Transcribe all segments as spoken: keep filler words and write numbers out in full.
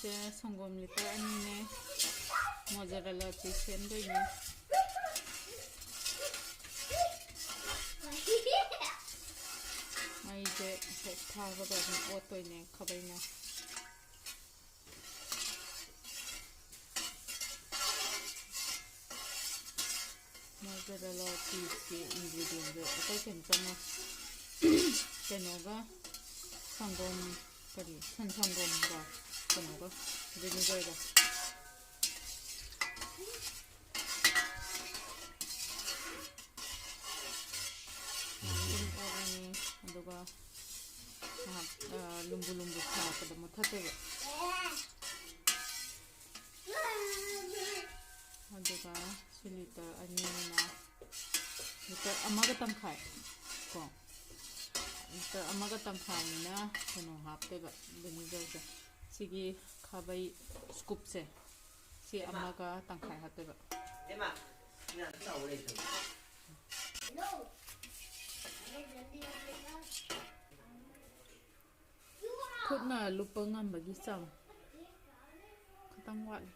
ꯁꯦ ꯁꯪꯒꯣꯝ ꯂꯤꯇꯔ ꯑꯅꯤꯅꯦ꯫ ꯃꯣꯖꯔꯦꯂꯥ ꯆꯤꯁ ꯁꯦꯝꯗꯣꯏꯅꯦ꯫ ꯃꯩꯁꯦ ꯍꯦꯛ ꯊꯥꯕꯒ ꯑꯗꯨꯝ ꯑꯣꯠꯇꯣꯏꯅꯦ ꯈꯥꯕꯩꯅ꯫ ꯃꯣꯖꯔꯦꯂꯥ ꯆꯤꯁꯀꯤ ꯏꯟꯒ꯭ꯔꯤꯗꯤꯌꯦꯟꯁꯦ ꯑꯇꯩ ꯀꯩꯝ ꯆꯪꯉꯣꯏ꯫ ꯀꯩꯅꯣꯒ ꯁꯪꯒꯣꯝ, ꯀꯔꯤ, ꯁꯟ ꯁꯪꯒꯣꯝꯒ ꯀꯩꯅꯣꯒ ꯚꯤꯅꯤꯒꯔꯒ ꯑꯗꯨꯝ ꯑꯣꯠꯂꯅꯤ꯫ ꯑꯗꯨꯒ ꯉꯥꯏꯍꯥꯛ, ꯑ, ꯂꯨꯝꯕꯨ ꯂꯨꯝꯕꯨ ꯁꯥꯔꯛꯄꯗ ꯃꯨꯠꯊꯠꯇꯣꯏꯕ꯫ ꯑꯗꯨꯒ ꯁꯤ ꯂꯤꯇꯔ ꯑꯅꯤꯅ ꯂꯤꯇꯔ ꯑꯃꯒ ꯇꯪꯈꯥꯏ ꯀꯣ, ꯂꯤꯇꯔ ꯑꯃꯒ ꯇꯪꯈꯥꯏꯅꯤꯅ ꯀꯩꯅꯣ ꯍꯥꯞꯇꯣꯏꯕ, ꯚꯤꯅꯤꯒꯔꯁꯦ꯫ ꯁꯤꯒꯤ ꯈꯥꯕꯩ ꯁ꯭ꯀꯨꯞꯁꯦ, ꯁꯤ ꯑꯃꯒ ꯇꯪꯈꯥꯏ ꯍꯥꯞꯇꯣꯏꯕ꯫ ꯈꯨꯠꯅ ꯂꯨꯞꯄ ꯉꯝꯕꯒꯤ ꯆꯥꯡ ꯈꯤꯇꯪ ꯋꯥꯠꯂꯤ꯫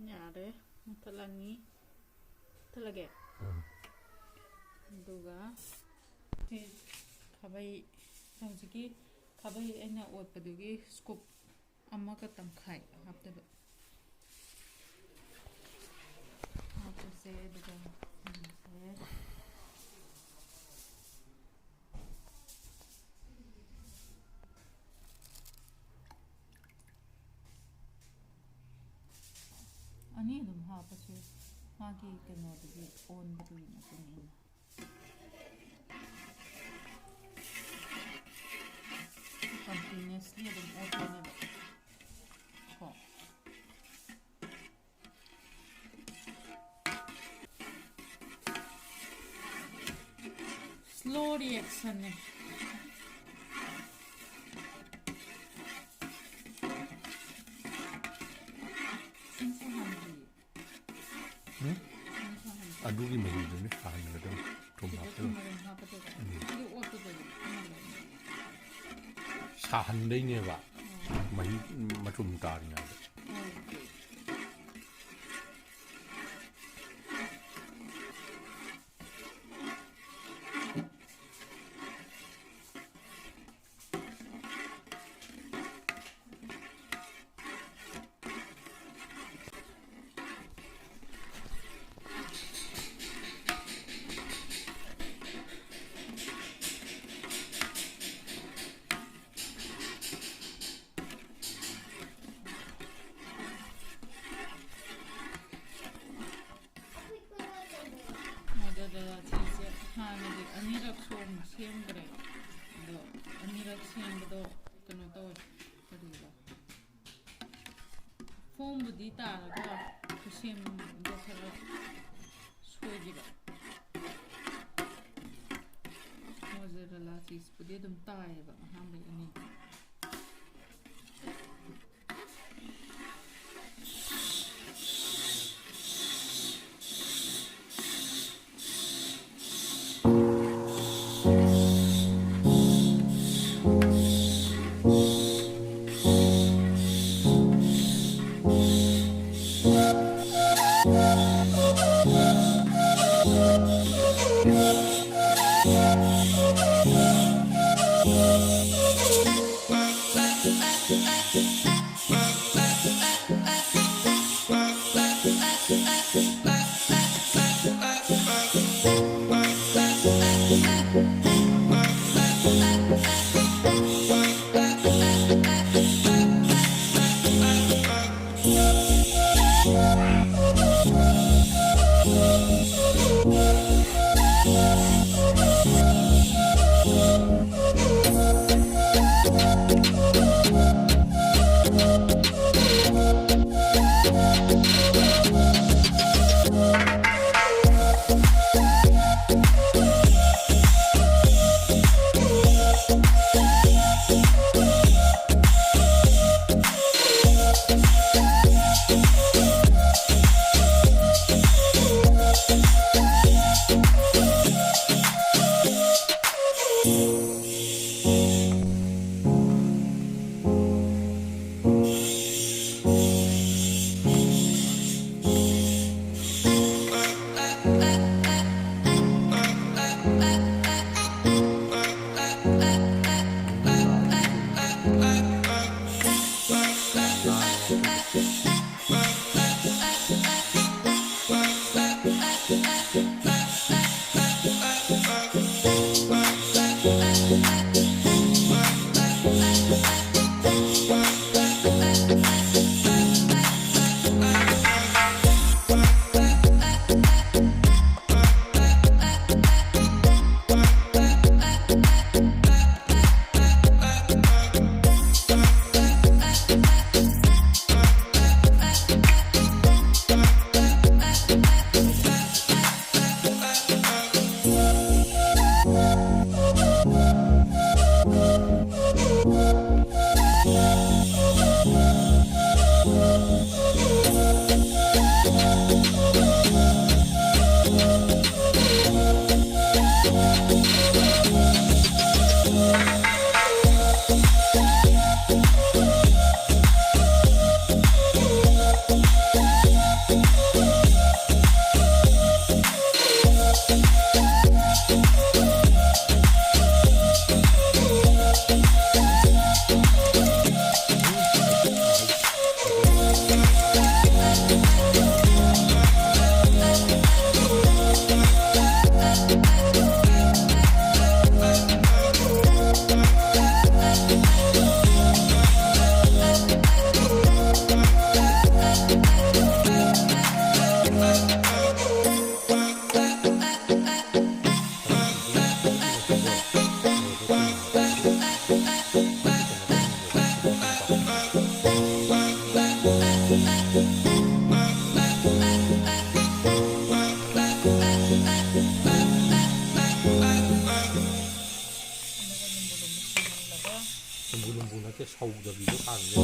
ꯌꯥꯔꯦ, ꯃꯨꯊꯠꯂꯅꯤ꯫ ꯃꯨꯊꯠꯂꯒꯦ꯫ ꯑꯗꯨꯒ ꯁꯤ ꯈꯥꯕꯩ, ꯍꯧꯖꯤꯛꯀꯤ ꯈꯥꯕꯩ ꯑꯩꯅ ꯑꯣꯠꯄꯗꯨꯒꯤ ꯁ꯭ꯀꯨꯞ ꯑꯃꯒ ꯇꯪꯈꯥꯏ ꯍꯥꯞꯇꯣꯏꯕ꯫ ꯍꯥꯞꯄꯁꯦ, ꯑꯗꯨꯒ ꯌꯦꯡꯁꯦ꯫ ꯑꯅꯤ ꯑꯗꯨꯝ ꯍꯥꯞꯄꯁꯨ ꯃꯥꯒꯤ ꯀꯩꯅꯣꯗꯨꯒꯤ ꯑꯣꯟꯕꯗꯨꯒꯤ ꯃꯇꯨꯡ ꯏꯟꯅ꯫ ꯀꯟꯇꯤꯅ꯭ꯌꯨꯁꯂꯤ ꯑꯗꯨꯝ ꯑꯣꯠꯇꯣꯏꯅꯦꯕ ꯀꯣ꯫ ꯁ꯭ꯂꯣ ꯔꯤꯌꯦꯛꯁꯟꯅꯦ꯫ ꯁꯨꯝ ꯁꯥꯍꯟꯗ꯭ꯔꯤꯌꯦ꯫ ꯎꯝ? ꯁꯨꯝ ꯁꯥꯍꯟꯗ꯭ꯔꯤ꯫ ꯑꯗꯨꯒꯤ ꯃꯍꯤꯗꯨꯅꯤ ꯁꯥꯍꯟꯒꯗꯕ꯫ ꯊꯨꯝ ꯁꯤꯗ ꯍꯥꯞꯆꯤꯜꯂꯣ꯫ ꯊꯨꯝ ꯃꯔꯨꯝ ꯍꯥꯞꯀꯗꯣꯏꯕ꯫ ꯎꯝ꯫ ꯑꯗꯨ ꯑꯣꯠꯀꯗꯣꯏꯕ꯫ ꯎꯝ꯫ ꯁꯥꯍꯟꯗꯣꯏꯅꯦꯕ꯫ ꯎꯝ꯫ ꯃꯍꯤ ꯃꯆꯨꯝ ꯇꯥꯔꯤꯉꯩꯗ꯫ ꯎꯝ꯫ ꯃꯣꯏꯗ ꯖꯦꯂꯥꯇꯤꯟꯁꯦ ꯍꯥꯟꯅꯗꯤ ꯑꯅꯤꯔꯛ ꯁꯣꯝ ꯁꯦꯝꯈ꯭ꯔꯦ꯫ ꯑꯗꯣ ꯑꯅꯤꯔꯛ ꯁꯦꯝꯕꯗꯣ ꯀꯩꯅꯣ ꯇꯧꯋꯦ, ꯀꯔꯤꯕ? ꯐꯣꯝꯕꯨꯗꯤ ꯇꯥꯔꯒ ꯈꯨꯠꯁꯦꯝꯗꯣ ꯈꯔ ꯁꯣꯏꯈꯤꯕ꯫ ꯃꯣꯖꯔꯦꯂꯥ ꯆꯤꯁꯄꯨꯗꯤ ꯑꯗꯨꯝ ꯇꯥꯏꯌꯦꯕ ꯑꯍꯥꯟꯕꯩ ꯑꯅꯤꯗꯤ꯫ ꯂꯨꯝꯕꯨ ꯂꯨꯝꯕꯨ ꯅꯠꯇꯦ, ꯁꯧꯗꯕꯤꯗꯣ ꯍꯥꯟꯅ꯫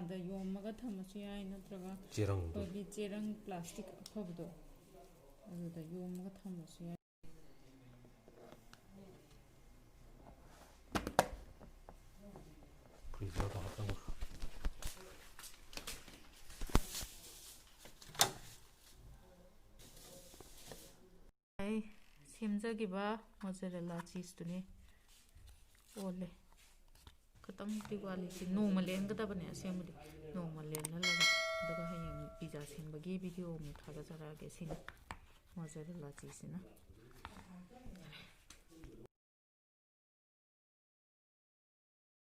ꯑꯗ ꯌꯣꯝꯃꯒ ꯊꯝꯃꯁꯨ ꯌꯥꯏ, ꯅꯠꯇ꯭ꯔꯒ ꯆꯦꯔꯪꯗꯣ꯫ ꯑꯩꯈꯣꯏꯒꯤ ꯆꯦꯔꯪ ꯄ꯭ꯂꯥꯁꯇꯤꯛ ꯑꯐꯕꯗꯣ, ꯑꯗꯨꯗ ꯌꯣꯝꯃꯒ ꯊꯝꯃꯁꯨ ꯌꯥꯏ꯫ ꯐ꯭ꯔꯤꯖꯔꯗ ꯍꯥꯞꯆꯟꯈ꯭ꯔꯣ꯫ ꯑꯩ ꯁꯦꯝꯖꯈꯤꯕ ꯃꯣꯖꯔꯦꯂꯥ ꯆꯤꯁꯇꯨꯅꯤ꯫ ꯑꯣꯜꯂꯦ꯫ ꯈꯇꯪꯗꯤ ꯋꯥꯠꯂꯤ꯫ ꯁꯤ ꯅꯣꯡꯃ ꯂꯦꯟꯒꯗꯕꯅꯦ ꯑꯁꯦꯡꯕꯗꯤ꯫ ꯅꯣꯡꯃ ꯂꯦꯟꯍꯜꯂꯒ, ꯑꯗꯨꯒ ꯍꯌꯦꯡ ꯄꯤꯖꯥ ꯁꯦꯝꯕꯒꯤ ꯚꯤꯗꯤꯑꯣ ꯑꯃꯨꯛ ꯊꯥꯒꯠꯆꯔꯛꯑꯒꯦ꯫ ꯁꯤꯅꯤ ꯃꯣꯖꯔꯦꯂꯥ ꯆꯤꯁꯁꯤꯅ꯫